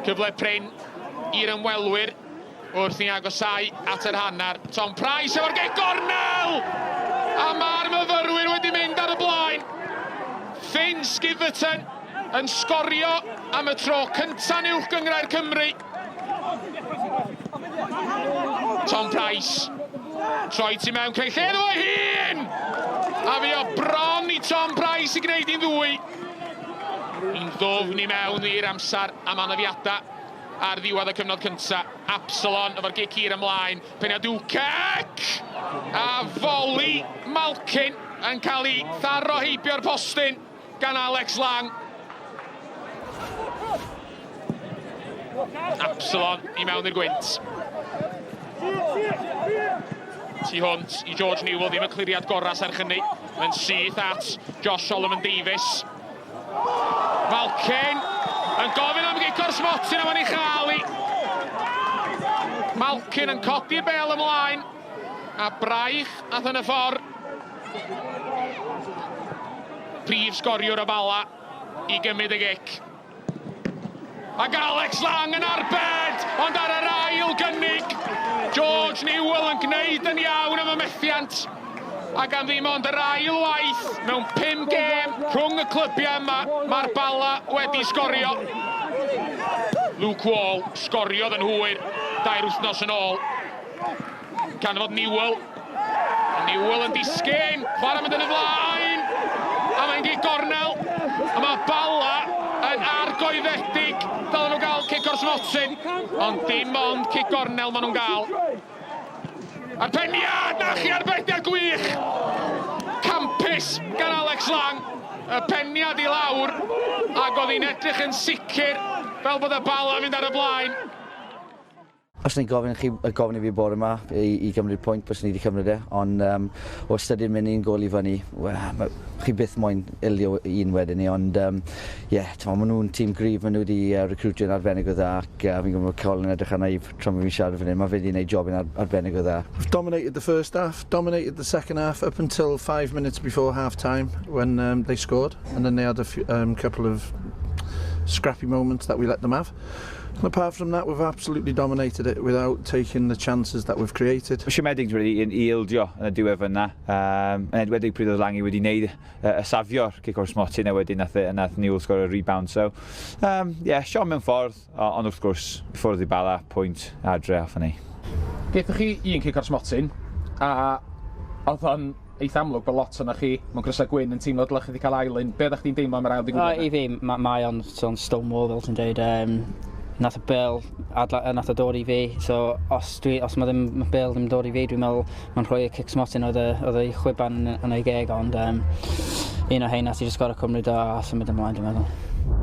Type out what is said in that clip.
Cyfle prin i'r ymwelwyr wrth i agosau at yr hanner. Tom Price efo'r geg gornel! A mae'r myfyrwyr wedi mynd ar y blaen. Finn Skiverton yn sgorio am y tro cynta'n uwch gynghrair Cymru. Tom Price. Troi tu mewn, creu lle iddo ei hun! A fi o bron i Tom Price i gwneud hi'n ddwy. Hi'n ddwfn i mewn i'r amser am anafiadau ar ddiwedd y cyfnod cyntaf. Absalon efo'r gic hir ymlaen. Peniad Ucek! A foli Malkin yn cael ei tharo heibio'r postyn gan Alex Lang. Absalon i mewn i'r gwynt. Tu hwnt i George Newell, ddim y cliriad gorau serch hynny. Mae'n syth at Josh Solomon Davies. Malkin yn gofyn am gic o'r smotyn a mae'n ei chael i. Malkin yn codi'r bel ymlaen a braich ath yn y ffordd. Prif sgoriwr y Bala i gymryd y gic. Ac Alex Lang yn arbed, ond ar yr ail gynnig, George Newell yn gwneud yn iawn am y methiant. Ac am ddim ond yr ail waith mewn 5 gêm rhwng y clybiau yma, mae'r Bala wedi sgorio. Luke Wall sgoriodd yn hwyr dair wythnos yn ôl. Canfod Newell. Newell yn disgyn, chwarae mynd yn y flaen, a mae'n gic gornel, a mae Bala yn argoeddedig, dylen nhw gael cic o'r smotyn, ond dim ond cic gornel maen nhw'n gael. A'r peniad, na chi arbediad gwych! Campus gan Alex Lang, y peniad i lawr, ac oedd hi'n edrych yn sicr fel bod y Bala yn mynd ar y blaen. Os ni'n gofyn chi, gofyn i fi bore yma i, i gymryd pwynt, bys ni wedi cymryd e, ond um, o ystyried mynd un gol i fyny, well, chi byth moyn ilio un wedyn ni, ond um, yeah, maen nhw'n tîm gryf, maen nhw wedi uh, recrwtio'n arbennig o dda, ac uh, fi'n gwybod bod Colin yn edrych arna i tra mae fi'n siarad fan hyn, mae fe wedi gwneud jobyn ar, arbennig o dda. We've dominated the first half, dominated the second half up until five minutes before half time when um, they scored, and then they had a few, um, couple of scrappy moments that we let them have. And apart from that, we've absolutely dominated it without taking the chances that we've created. Siomedig really i, i ildio yn y diwedd fyna. Um, yn enwedig pryd oedd Langi wedi wneud uh, y safio'r cic o'r smotyn a wedyn nath, e, nath Newell sgorio rebound. So, um, yeah, siom mewn ffordd, ond wrth gwrs, ffwrdd i Bala, pwynt adre off ni. Gaethoch chi un cic o'r smotyn, a oedd o'n eitha amlwg bod lot ohonoch chi mewn crysau gwyn yn teimlo dylech chi wedi cael ail un. Be oeddech chdi'n deimlo am yr ail ddigwyddiad? I fi, mae, mae o'n so stonewall fel ti'n dweud. Um, nath y bel, adla, nath o dod i fi, so os, dwi, os mae ddim, mae bel ddim dod i fi, dwi'n meddwl mae'n rhoi y cic smotyn oedd, oedd ei chwiban yn, yn ei geg, ond um, un o heina ti jyst gorau cymryd o a symud ymlaen, dwi'n meddwl.